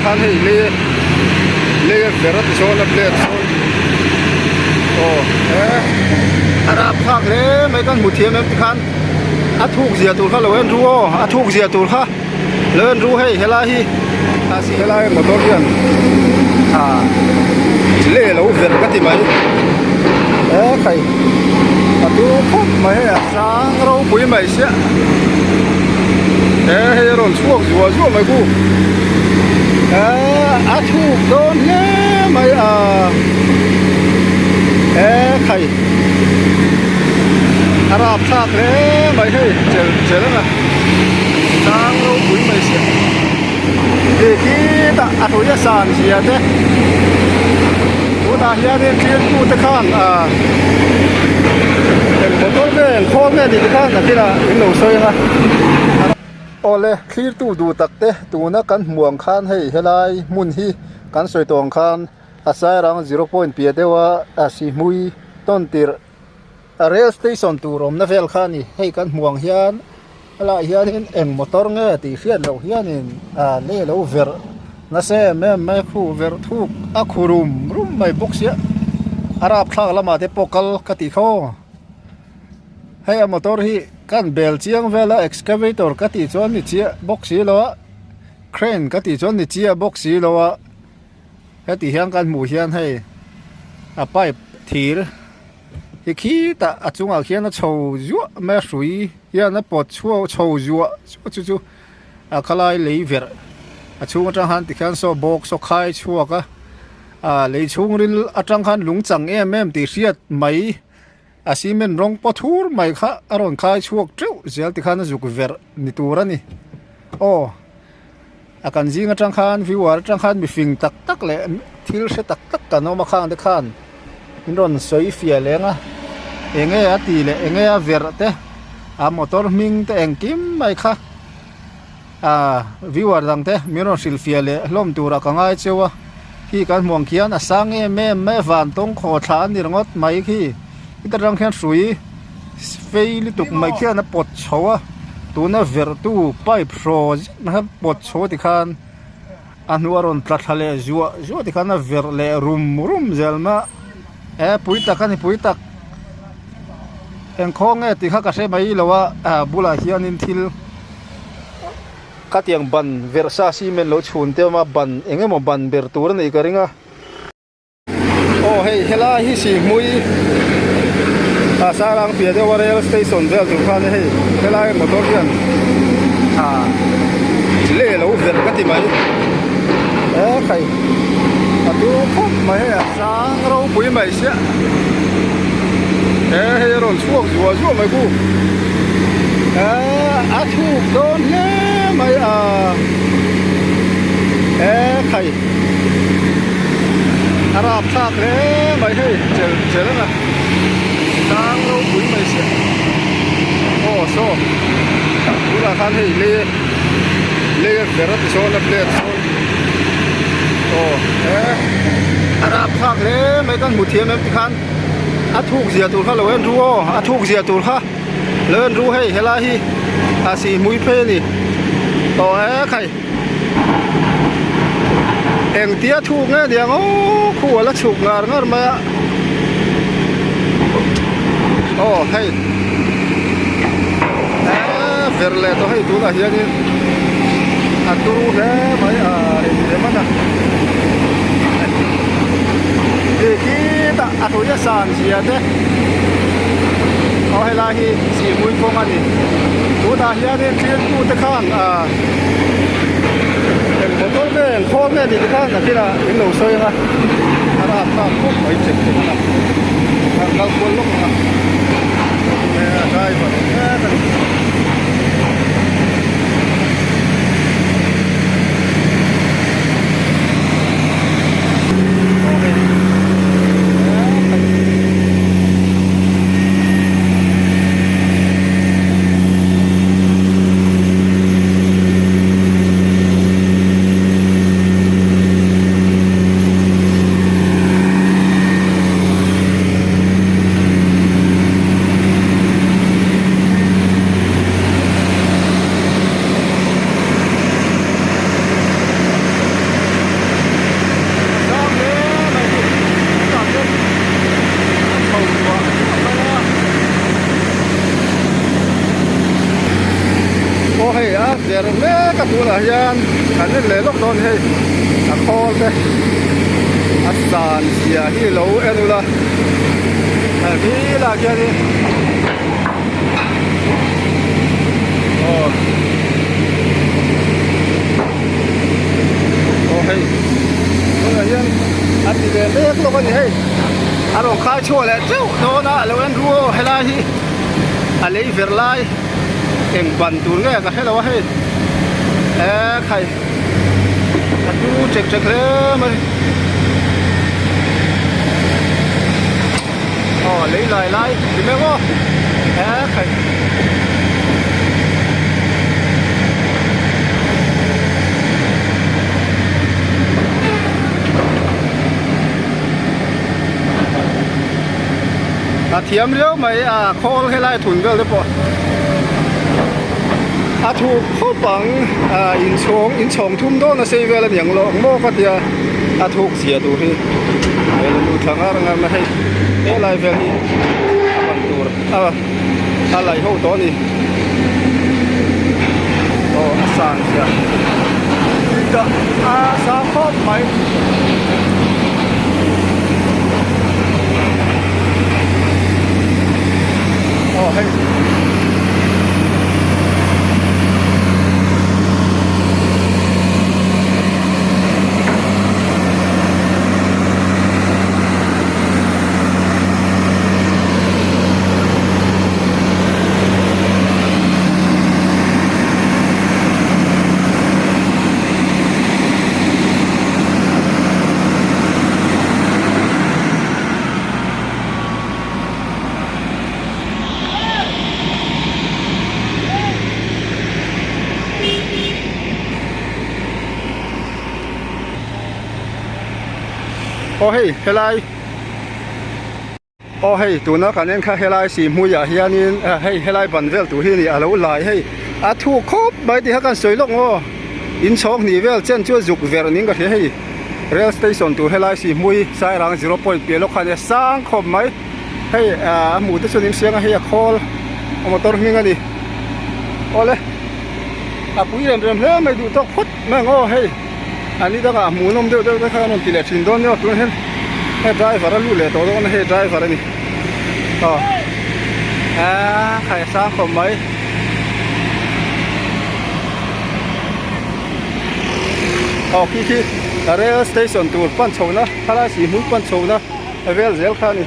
khan hei lei lei a ver a ti sawn a blade sawn aw he a rap thlak hle mai kan hmu thiam em tikhan a thuk zia tur kha lo en ru aw a thuk zia tur kha lo en ru hei helai hi a si helai motor hian ah lei alo ver ka ti mai he khai a tu khawp mai hei a sang ropui mai sia he hei a rawn chhuak zuah zuah mai khu eh a chhuk dawn hle mai a he khai a rap thlak hle mai hei chel chel a sang ropui mai sia hei khitah a hrui a san zia te tunah hianin thiltu te khan ah eng motor nge eng khawl nge tih te khan nakinah in lo sawi ang a awle thlirtu duh tak te tuna kan hmuh ang khan hei helai hmun hi kan sawi tawh ang khan a sairang zero point piah deuha a sihhmui tawn tirh. A rail station tur awmna vel kha a ni hei kan hmuh ang hian helaiah hianin eng motor nge tih hriat loh hianin ah lei alo verh nasa em em mai a khu verh thuk a khu rum rum mai bawk sia a rapthlak lamah te pawh kal ka tih khaw hei a motor hi kan bel chiang vel a excavator ka tih chuan ni chiah bawk si lo a crane ka tih chuan ni chiah bawk si lo a heti hian kan hmuh hian hei a pipe thir. Hi khitah a chungah khian a chho zuah mai a hrui hian a pawt chhuak chho zuah zuah chu chu a khalai lei verh a chhung atang khan tikhian saw bawk saw khai chhuak a ah lei chhungril atang khan lung chang em em tih hriat mai a cement rawng paw thur mai kha a rawn khai chhuak teuh zel tikhan a zuk verh ni tur a ni aw. A kan zing atang khan viewer atang khan mifing tak tak leh thil hre tak tak kan awm a khang te khan min rawn sawi fiah leng a eng nge a tih leh eng nge a verh te a motor hming te engkim mai kha ah viewer dang te min rawn hrilh fiah leh hlawm turah ka ngai cheu a khi kan hmuh ang khian a sang em em mai a van tawng khaw thla a ni ringawt mai khi heta tang khian hrui fei lutuk mai khian a pawt chho a tuna verh tu pipe hraw zet mai kha pawt chho tikhan a hnuah a rawn tla thla leh zuah zuah tikhan a verh leh rum rum zel mai a he pui tak a ni pui tak engkhaw nge tih kha ka hre mai lo a ah bulah hianin thil khatiang ban verh sa cement lo chhun te a awm a ban eng emaw ban ber tur a nih ka ring a. Aw hei helai hi Sihhmui ah Sarang piah deuh a rail station vel tur khan hei helai motor hian ah lei alo verh ka ti mai he khai a tu khawp mai hei a sang ropui mai sia he hei a rawn chhuak zuah zuah mai khu he a chhuk dawn hle mai a he khai. A rap thlak hle mai hei chel chel a sang ropui mai sia aw saw tunah khan hei lei lei a ver a ti sawn a blade sawn aw he a rap thlak hle mai kan hmu thiam em tikhan a thuk zia tur kha lo en ru aw a thuk zia tur kha lo en ru hei helai hi a sihhmui phei a ni aw he khai. Engtia thuk nge niang aw khu a la chhuk ngar ngar mai a aw hei eee ver leh tawh hei tunah hianin a turu hle mai a hei lem a na hei khitah a hrui a san zia te aw helai hi sihhmui kawng a ni tunah hianin thiltute khan ah. Eng motor nge eng khawl nge tih te khan nakinah in lo sawi ang a a rap thlak khawp mai chek chek ang a an kal kual lawk ang a a driver awm mek a ni. mek a tunah hian kan en leh lawk dawn hei a khawl te a san zia hi lo en ula hei lah khianin aw aw hei tunah hian a ti ve mek lawk a ni hei a rawn khai chhuah leh teuh dawn a lo en ru aw helai hi a lei ver lai eng ban tur nge ka hrelo a hei eee khai a tu chek chek hle mai aw lei lai lai ti mek aw eee khai A thiam riau mai a khawl helai thun vel te pawh a thuk khawp ang a inchhawng inchhawng thum dawn a sei vel a niang lawk maw ka tia a thuk zia tur hi he la nu thla ngar ngar na hei helai vel hi a ban tur a a laih ho tawh a ni aw a sang zia a sang khawp mai. Aw hei Aw hei helai Aw hei tuna kan en kha helai si hmuiah hianin hei helai ban vel tur hi a ni a lo lai hei a thuk khawp mai tih kha kan sawi lawk maw inchhawk hnih vel chen chu a zuk verh niin ka hria hei rail station tur helai si hmui sairang zero point piah lawk kha a nia sang khawp mai hei a hmuh te chuan in hriang a hei a khawl a motor hming a ni awle a pui rem rem hle mai duh tawk phawt mai ang aw hei. A ni dangah hmuhnawm deuh deuh te kha an rawn ti leh thin dawn nia tunah hian hei driver a luh leh tawh dawn a hei driver a ni aw aaa khai a sang khawp mai aw khi khi rail station tur pan chhohna khalai sihhmui pan chhohna vel zel kha a ni.